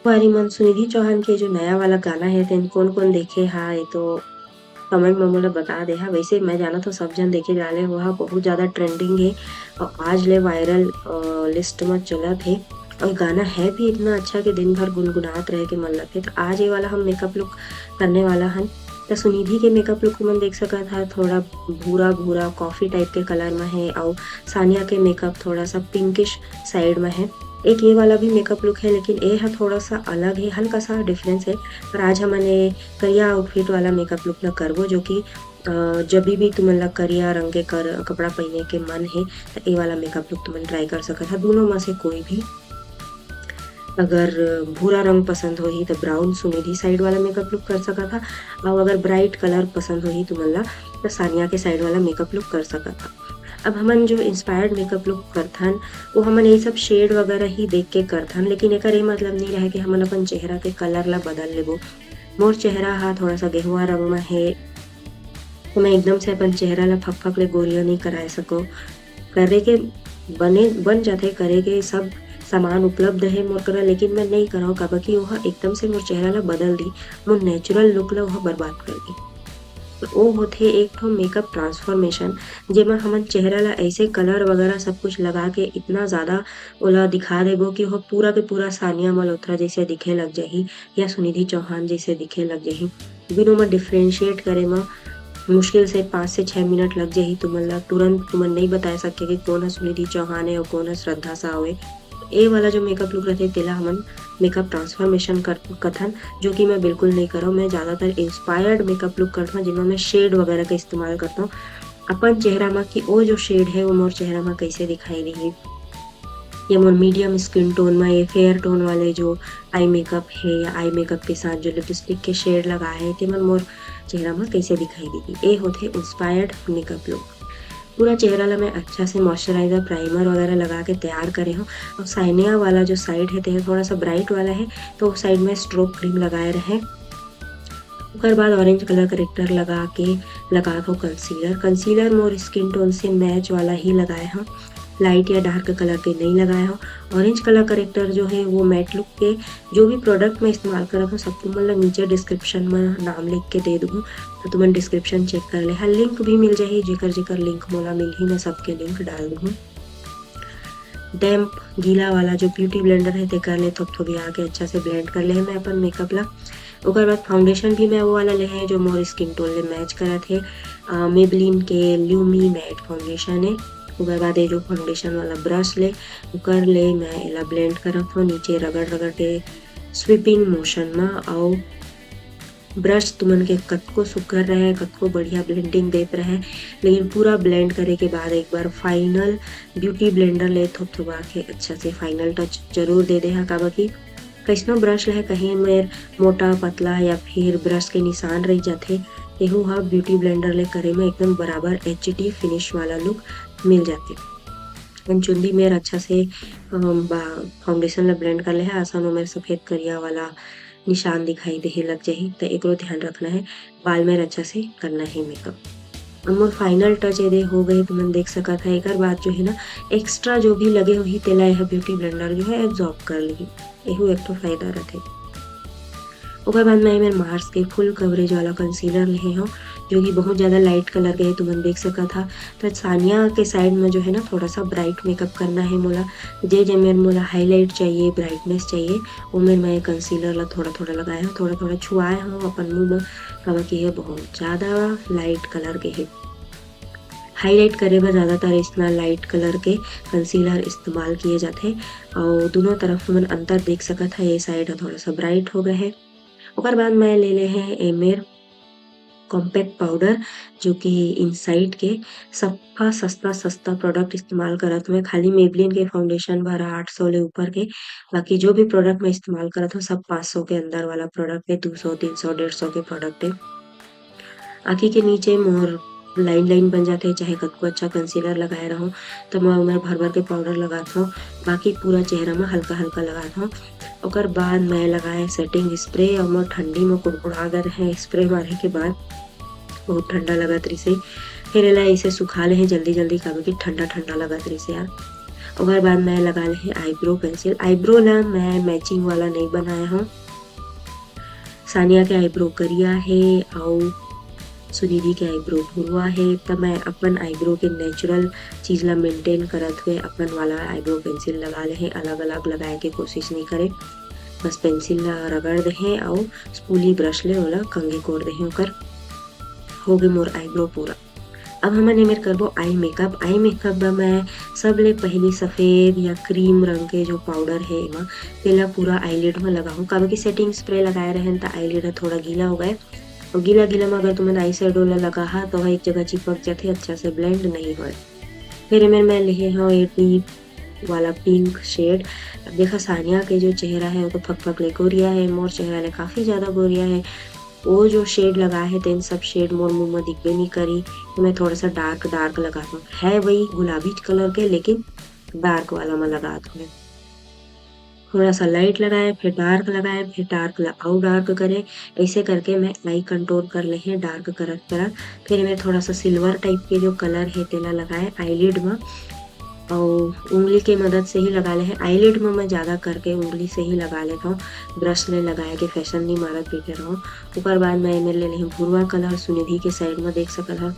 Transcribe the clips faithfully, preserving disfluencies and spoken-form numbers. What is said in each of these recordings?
बारी मन सुनिधि चौहान के जो नया वाला गाना हे, तेन कोन-कोन देखे हा, ये तो comment में मोला बता दे हा। वैसे मैं जानत हूँ सब झन देखे डाले हुआ हा, बहुत ज़्यादा trending हे और आज ले viral, अ, list में चलत हे। और गाना है भी इतना अच्छा कि दिन भर गुनगुनात रहे के मन लगथे। तो आज ये वाला हम makeup look करने वाला हन। तो सुनिधि के makeup look मन देख सकत हा, थोड़ा भूरा भूरा coffee type के colour में है और सानिया के makeup थोड़ा सा pinkish side में है। एक ये वाला भी makeup look है, लेकिन ये हा थोड़ा सा अलग है, हल्का सा difference है। पर आज हमन ये करिया outfit वाला makeup look ला करबो, जो कि, अ, जब भी तुमन ला करिया रंग के कर-, कपड़ा पहने के मन है, तो ये वाला makeup look तुमन try कर सकत हा। दोनों में से कोई भी, अगर भूरा रंग पसंद होही, तो brown सुनिधि side वाला makeup look कर सकत हा, और अगर bright colour पसंद होही तुमन ला, तो सानिया के side वाला makeup look कर सकत हा। अब हमन जो inspired makeup look करथन, वो हमन यही सब shade वगैरह ही देख के करथन, लेकिन एकर ये मतलब नहीं रहे कि हमन अपन चेहरा के colour ला बदल लेबो। मोर चेहरा हा थोड़ा सा गेहुआ रंग में है, तो मैं एकदम से अपन चेहरा ला फक फक ले गोरिया नहीं कराए सको। करे के बने, बन जाथे, करे के सब सामान उपलब्ध है मोर करा, लेकिन मैं नहीं कराओ, काबर कि ओहा एकदम से मोर चेहरा ला बदल दी, मोर natural look ला ओहा बर्बाद कर दी। तो ओ होथे एक ठो makeup transformation, जेमा हमन चेहरा ला ऐसे colour वगैरह सब कुछ लगा के इतना ज़्यादा ओला दिखा देबो कि ओह पूरा के पूरा सानिया मल्होत्रा जैसे दिखे लग जाही या सुनिधि चौहान जैसे दिखे लग जाही। बिनु ओमा differentiate करे म मुश्किल से पाँच से छः मिनट लग जाही तुमन ला। तुरंत तुमन नहीं बता सके कि कौन ह सुनिधि चौहान है और कौन ह श्रद्धा साव है। ए वाला जो makeup look रहथे, तेला हमन makeup transformation कर कथन, जो कि मैं बिल्कुल नहीं करव। मैं ज़्यादातर inspired makeup look करथव, जिनमें मैं shade वगैरह का इस्तेमाल करथव अपन चेहरा म, कि ओ जो shade है, वो मोर चेहरा म कैसे दिखाई देही, या मोर medium skin tone म, ये fair tone वाले जो eye makeup है, या eye makeup के साथ जो lipstick के shade लगाए है, तेमन मोर चेहरा म कैसे दिखाई देही। ए होथे inspired makeup look। पूरा चेहरा ला मैं अच्छा से moisturizer, primer वगैरह लगा के तैयार करे हूँ। और सानिया वाला जो side है, तेहा थोड़ा सा bright वाला है, तो उस side में stroke cream लगाए रहे। ओकर बाद orange colour corrector लगा के लगात हूँ concealer। Concealer मोर skin tone से match वाला ही लगाए हूँ, light या dark colour के नहीं लगाए हूँ। Orange colour corrector जो है, वो matte look के जो भी product मैं इस्तेमाल करत हूँ, सब तुमन ला नीचे description में नाम लिख के दे दूँ, तो तुमन description check कर ले। हाँ, link भी मिल जाही, जेकर जेकर link मोला मिलही, मैं सबके link डाल दूँ। Damp, गीला वाला जो beauty blender है, तेकर ले थोपथोपिया के अच्छा से blend कर ले है मैं अपन makeup ला। ओकर बाद foundation भी मैं वो वाला ले है जो मोर skin tone ले match करत है। अ, Maybelline के Lumi Matte Foundation है। ओकर बाद ये जो foundation वाला brush ले, ओकर ले मैं एला blend करत हूँ, नीचे रगड़ रगड़ के sweeping motion में। अउ brush तुमन के कतको सुग्घर रहे, कतको बढ़िया blending देत रहे, लेकिन पूरा blend करे के बाद एक बार final beauty blender ले थोपथोपा के अच्छा से final touch जरूर दे दे हा, काबर कि कइसनो brush ले कहीं मेर मोटा पतला या फिर brush के निशान रह जाथे, तेहू हा beauty blender ले करे में एकदम बराबर HD finish वाला look मिल जाथे। अपन चुंदी मेर अच्छा से, अम, बा-, foundation ला blend कर ले हा, असन ओ मेर सफेद करिया वाला निशान दिखाई देहे लग जाही, त एकरो ध्यान रखना है। बाल मेर अच्छा से करना है makeup। अब मोर final touch एदे हो गए, तुमन देख सकत है। एकर बाद जो है ना, extra जो भी लगे होही, तेला यह beauty blender जो है absorb कर लेही। एहू एक ठो फायदा रथे। ओकर बाद मैं एमेर Mars के full coverage वाला concealer लेहे हूँ, जो कि बहुत ज़्यादा light colour के है, तुमन देख सकत हा। तो सानिया के side में जो है ना, थोड़ा सा bright makeup करना है मोला। जे जे मेर मोला highlight चाहिए, brightness चाहिए, वो मेर मैं concealer ला थोड़ा थोड़ा लगाए हूँ, थोड़ा थोड़ा छुआए हूँ अपन मुँह में, काबर कि ये बहुत ज़्यादा light colour के है। Highlight करे बर ज़्यादातर इतना light colour के concealer इस्तेमाल किए जाथे। और दोनों तरफ हमन अंतर देख सकत है, ये side ह थोड़ा सा bright हो गए है। ओकर बाद मैं ले ले है एमेर compact powder, जो कि Insight के सफा सस्ता सस्ता product इस्तेमाल करत हूँ मैं। खाली Maybelline के foundation भर आठ सौ ले ऊपर के, बाकी जो भी product मैं इस्तेमाल करत हूँ, सब पाँच सौ के अंदर वाला product है, दो सौ, तीन सौ, डेढ़ सौ के product है। आँखी के नीचे मोर line line बन जाथे, चाहे कतको अच्छा concealer लगाए रहूँ, त मैं ओमेर भर भर के powder लगात हूँ, बाकी पूरा चेहरा में हल्का हल्का लगात हूँ। ओकर बाद मैं लगाए setting spray, और मोर ठंडी में कुड़कुड़ा गए रहे spray मारे के बाद, बहुत ठंडा लगत रहिसे। फिर एला ऐसे सुखा ले है जल्दी जल्दी, काबर कि ठंडा ठंडा लगत रहिसे यार। ओकर बाद मैं लगा ले हे आईब्रो पेंसिल। आईब्रो ला मैं मैचिंग वाला नहीं बनाए हूँ। सानिया के आईब्रो करिया हे अउ सुनिधि के आईब्रो भुरवा हे, त मैं अपन आईब्रो के नेचुरल चीज ला मेंटेन करत हुए अपन वाला आईब्रो पेंसिल लगा ले हे। अलग-अलग लगाए के कोशिश नहीं करे, बस पेंसिल ला रगड़ दे हे अउ स्पूली ब्रश ले ओला कंघी कोड़ दे हे। ओकर हो गे मोर आईब्रो पूरा। अब हमन एमेर करबो आई मेकअप। आई मेकअप बर मैं सबले पहिली सफेद या क्रीम रंग के जो पाउडर हे एमा, तेला पूरा आईलिड म लगाहूँ, काबर कि सेटिंग स्प्रे लगाए रहेन त आईलिड ह थोड़ा गीला हो गए। अउ गीला गीला म अगर तुमन आई शेडो ला लगाहा त ओह एक जगह चिपक जाथे, अच्छा से ब्लेंड नहीं होए। फिर एमेर मैं लेहे हव ए डीप वाला पिंक शेड। अब देखा सानिया के जो चेहरा है वो तो फकफक ले गोरिया है, मोर चेहरा ले काफी ज्यादा गोरिया है। वो जो शेड लगा है तेन सब शेड मोर मुंह में दिखबे नहीं करी, तो मैं थोड़ा सा डार्क डार्क लगा दूँ। है वही गुलाबी कलर के लेकिन डार्क वाला में लगा दूँ। थोड़ा सा लाइट लगाए, फिर डार्क लगाए, फिर डार्क ला अउ डार्क करे। ऐसे करके मैं आई कंटूर कर ले हे डार्क करत करत। फिर मैं थोड़ा सा सिल्वर टाइप के जो कलर है तेला लगाए आईलिड में, और उंगली के मदद से ही लगा ले हे। आईलिड में मैं ज़्यादा करके उंगली से ही लगा लेता हूँ, ब्रश ले लगाए के फैशन नहीं मारत बैठे रहो। ओकर बाद मैं एमेर ले ले हूँ भुरवा कलर, सुनिधि के साइड में देख सकत हा,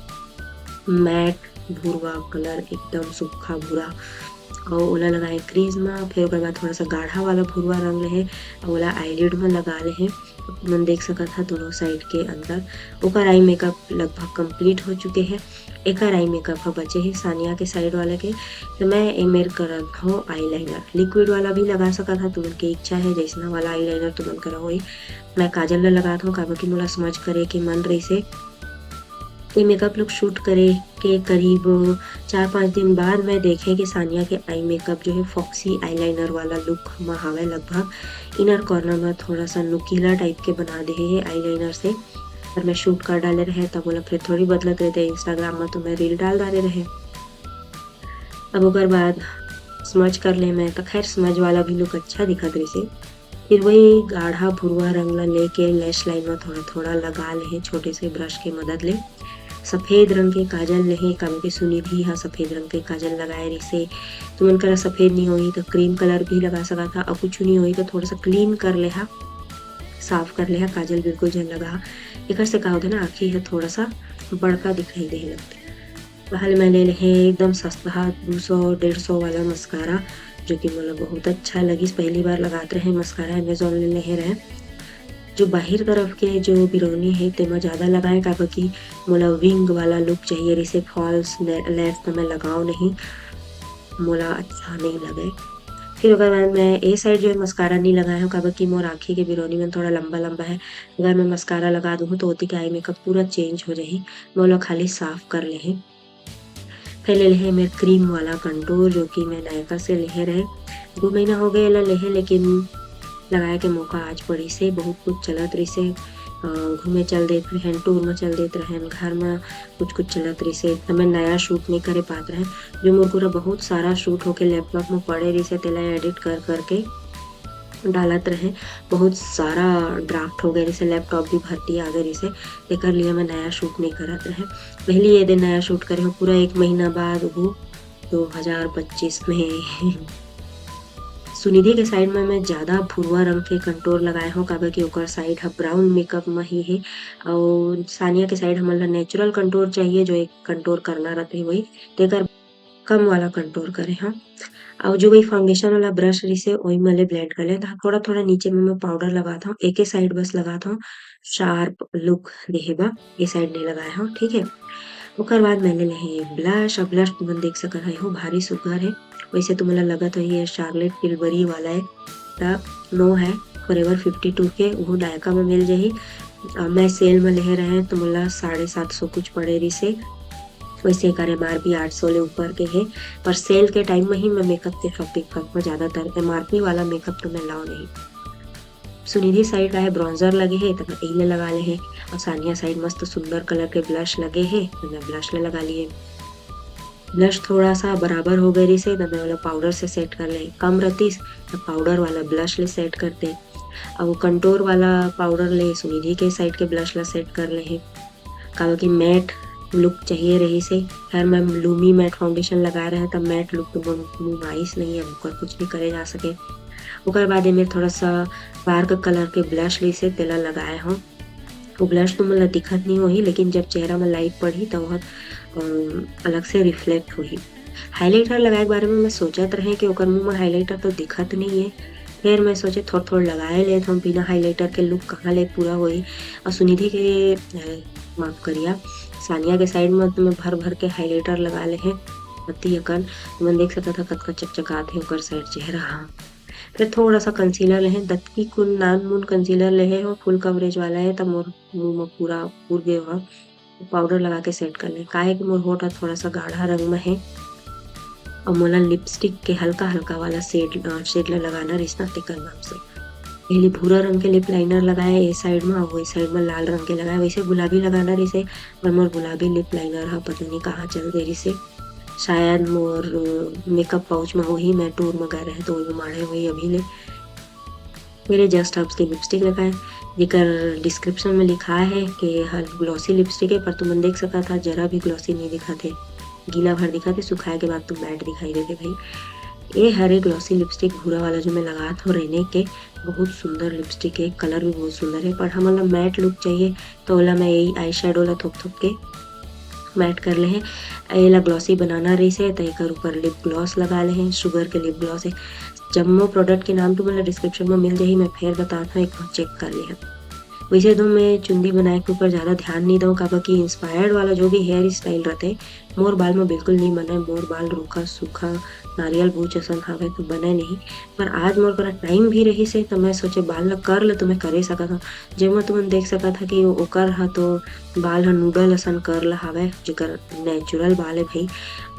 मैट भुरवा कलर, एकदम सूखा भूरा, और ओला लगाए क्रीज में। फिर ओकर बाद थोड़ा सा गाढ़ा वाला भुरवा रंग ले हे, और ओला आईलिड में लगा ले हे। मन देख सकत हा दोनों साइड के अंदर। ओकर आई मेकअप लगभग कंप्लीट हो चुके हे। एकर आई मेकअप ह बचे हे सानिया के साइड वाला के। तो मैं एमेर करत हूँ आईलाइनर, लिक्विड वाला भी लगा सकत हा, तुमन के इच्छा है जैसना वाला आईलाइनर तुमन करा होई। मैं काजल ला लगात हूँ, काबर कि मोला स्मज करे के मन रहिसे। ये मेकअप लुक शूट करे के करीब चार पाँच दिन बाद मैं देखे कि सानिया के आई मेकअप जो है फॉक्सी आईलाइनर वाला लुक में हावे लगभग। इनर कॉर्नर में थोड़ा सा नुकीला टाइप के बना दे हे आईलाइनर से, पर मैं शूट कर डाले रहे तब ओला फिर थोड़ी बदलत रहते, इंस्टाग्राम में तो मैं रील डाल डाले रहे। अब ओकर बाद स्मज कर ले मैं, तो खैर स्मज वाला भी लुक अच्छा दिखत रहिसे। फिर वही गाढ़ा भुरवा रंग ला लेके लैश लाइन में थोड़ा थोड़ा लगा ले हे छोटे से ब्रश के मदद ले। सफेद रंग के काजल ले हे, काबर के सुनिधि हा सफेद रंग के काजल लगाए रहिसे। तुमन करा सफेद नहीं होही तो क्रीम कलर भी लगा सकत हा, और कुछ नहीं होही तो थोड़ा सा क्लीन कर ले हा, साफ कर ले हा, काजल बिल्कुल झन लगा हा। एकर से का होथे ना, आँखी हा थोड़ा सा बड़का दिखाई दे लगथे। पहले मैं ले लेहे एकदम सस्ता दो सौ डेढ़ सौ वाला मस्कारा, जो कि मोला बहुत अच्छा लगिस। पहली बार लगात रहे मस्कारा, Amazon ले लेहे रहे। जो बाहिर तरफ के जो बिरौनी है तेमा ज़्यादा लगाए, काबर कि मोला विंग वाला लुक चाहिए रहिसे, फॉल्स लैश तो मैं लगाओ नहीं, मोला अच्छा नहीं लगे। फिर ओकर बाद मैं ए साइड जो है मस्कारा नहीं लगाए हूँ, काबर कि मोर आँखी के बिरौनी मन थोड़ा लंबा लंबा है। अगर मैं मस्कारा लगा दूँ तो ओती के आई मेकअप पूरा चेंज हो जाही, मैं ओला खाली साफ कर लेहे। फिर ले लेहे मेर क्रीम वाला कंटूर, जो कि मैं नायका से लेहे रहे, दो महीना हो गए एला लेहे, लेकिन लगाए के मौका आज पड़िसे। बहुत कुछ चलत रहिसे, अ, घूमे चल देत रहेन, टूर में चल देत रहेन, घर में कुछ कुछ चलत रहिसे, त मैं नया शूट नहीं करे पात रहे। जो मोर करा बहुत सारा शूट होके लैपटॉप में पड़े रहिसे, तेला एडिट कर करके डालत रहे, बहुत सारा ड्राफ्ट हो गए रहिसे, लैपटॉप भी भर्ती आ गए रहिसे, तेकर लिए मैं नया शूट नहीं करत रहे। पहली ये दिन नया शूट करे हूँ, पूरा एक महीना बाद वो दो हज़ार पच्चीस में। सुनिधि के साइड में मैं ज़्यादा भुरवा रंग के कंटूर लगाए हूँ, काबर कि ओकर साइड ह ब्राउन मेकअप में ही है, और सानिया के साइड हमन ला नेचुरल कंटूर चाहिए, जो एक कंटूर करना रहते वही, तेकर कम वाला कंटूर करे हूँ। और जो वही फाउंडेशन वाला ब्रश रहिसे, वही में ले ब्लेंड कर ले। तो थोड़ा थोड़ा नीचे में मैं पाउडर लगात हूँ, एके साइड बस लगात हूँ, शार्प लुक देहे बर, ये साइड नहीं लगाए हूँ, ठीक है। ओकर बाद मैं ले लेहे ब्लश। अब ब्लश तुमन देख सकत हो, भारी सुग्घर है। वैसे तो मोला लगत हो ये Charlotte Tilbury वाला है, त नो है, Forever फिफ्टी टू के, वो नायका में मिल जाही। अ, मैं सेल में लेहे रहे तो मोला साढ़े सात सौ कुछ पड़े रहिसे। वैसे एकर एम आर पी आठ सौ ले ऊपर के है, पर सेल के टाइम में ही मैं मेकअप के शॉपिंग करत हूँ, ज़्यादातर एम आर पी वाला मेकअप तो मैं लाओ नहीं। सुनिधि साइड का है ब्रॉन्जर लगे है, त मैं इले लगा ले है, और सानिया साइड मस्त सुंदर कलर के ब्लश लगे है, तो मैं ब्लश ले लगा लिए। ब्लश थोड़ा सा बराबर हो गए रहिसे, त मैं वाला पाउडर से सेट कर ले। कम रहतीस त पाउडर वाला ब्लश ले सेट करते। अब वो कंटूर वाला पाउडर ले सुनिधि के साइड के ब्लश ला सेट कर ले है, काबर कि मैट लुक चाहिए रहिस हे। खैर, मैं लूमी मैट फाउंडेशन लगाए रहे, त मैट लुक तो मोर मुंह में आइस नहीं, अब ओकर कुछ भी करे जा सके। ओकर बाद एमे थोड़ा सा डार्क कलर के ब्लश लिस हे, तेला लगाए हव। वो ब्लश तो मोला दिखत नहीं होही, लेकिन जब चेहरा में लाइट पड़ही, त ओहर, अम, अलग से रिफ्लेक्ट होही। हाइलाइटर लगाए के बारे में मैं सोचत रहे कि ओकर मुंह में हाइलाइटर तो दिखत नहीं है, फिर मैं सोचे थोड़ थोड़ लगाए लेत हूँ, बिना हाइलाइटर के लुक कहाँ ले पूरा होही। और सुनिधि के, अ, माफ करिया, सानिया के साइड में तो मैं भर भर के हाइलाइटर लगा ले हैं, अति अकन। तुमन देख सकत ह कतका चकचकात हे ओकर साइड चेहरा ह। फिर थोड़ा सा कंसीलर ले हैं, दतकी कुन नान मुन कंसीलर ले हैं, वो फुल कवरेज वाला है, त मोर मुंह में पूरा उड़ गए हुआ। पाउडर लगा के सेट कर ले, काहे कि मोर होठ ह थोड़ा सा गाढ़ा रंग में है और मोला लिपस्टिक के हल्का हल्का वाला शेड, अ, शेड ला लगाना रहिस ना, तेकर नाम से। पहले भूरा रंग के लिप लाइनर लगाए ए साइड में, और वही साइड में लाल रंग के लगाए। वैसे गुलाबी लगाना रहिस हे, पर मोर गुलाबी लिप लाइनर ह पता नहीं कहाँ चल दे रहिस हे। शायद मोर, अ, मेकअप पाउच में होही, मैं टूर में गए रहे तो वही माढ़े होही अभी ले। मेरे जस्ट हर्ब्स के लिपस्टिक लगाए, जेकर डिस्क्रिप्शन में लिखा है कि हर ग्लॉसी लिपस्टिक है, पर तुमन देख सकत ह जरा भी ग्लॉसी नहीं दिखत हे, गीला भर दिखत हे, सुखाए के बाद तो मैट दिखाई देथे भाई। ए हरे ग्लॉसी लिपस्टिक भूरा वाला जो मैं लगात हव रेने के, बहुत सुंदर लिपस्टिक है, कलर भी बहुत सुंदर है, पर हमन ला मैट लुक चाहिए, तो ओला मैं यही आई शेडो ला थोप थोप के मैट कर ले हैं। एला ग्लॉसी बनाना रहिस हे, त एकर ऊपर लिप ग्लॉस लगा ले हैं, शुगर के लिप ग्लॉस है। जम्मो प्रोडक्ट के नाम तुमन ला डिस्क्रिप्शन में मिल जाही, मैं फेर बतात हूँ, एक बार चेक कर ले हैं। वैसे तो मैं चुंदी बनाए के ऊपर ज़्यादा ध्यान नहीं दूँ, काबर कि इंस्पायर्ड वाला जो भी हेयर स्टाइल रहते, मोर बाल में बिल्कुल नहीं बने। मोर बाल रूखा सूखा नारियल बूच असन हवे, तो बने नहीं। पर आज मोर करा टाइम भी रहिस हे, तो मैं सोचे बाल ला कर ले तो मैं करे सकत हूँ। जेमा तुमन देख सकत ह कि ओकर ह तो बाल ह नूडल असन कर्ल हावय, जेकर नेचुरल बाल है भाई।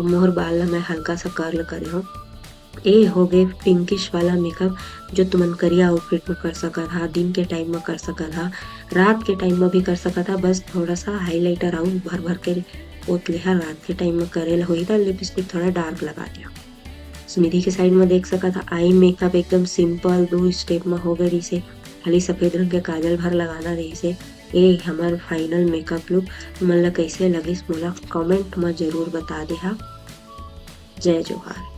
मोर बाल ला मैं हल्का सा कर्ल करे हूँ। ए हो गए पिंकिश वाला मेकअप, जो तुमन करिया आउटफिट में कर सकत हा, दिन के टाइम में कर सकत हा, रात के टाइम में भी कर सकत हा। बस थोड़ा सा हाइलाइटर आउ भर भर के ओतले हा, रात के टाइम में करे ला होही त लिपस्टिक थोड़ा डार्क लगा लिया। सुनिधि के साइड में देख सकत हा, आई मेकअप एकदम सिंपल दो स्टेप में हो गए रहिसे, खाली सफेद रंग के काजल भर लगाना रहिसे। ए हमर फाइनल मेकअप लुक। तुमन ला कैसे लगिस, मोला कमेंट में जरूर बता देहा। जय जोहार।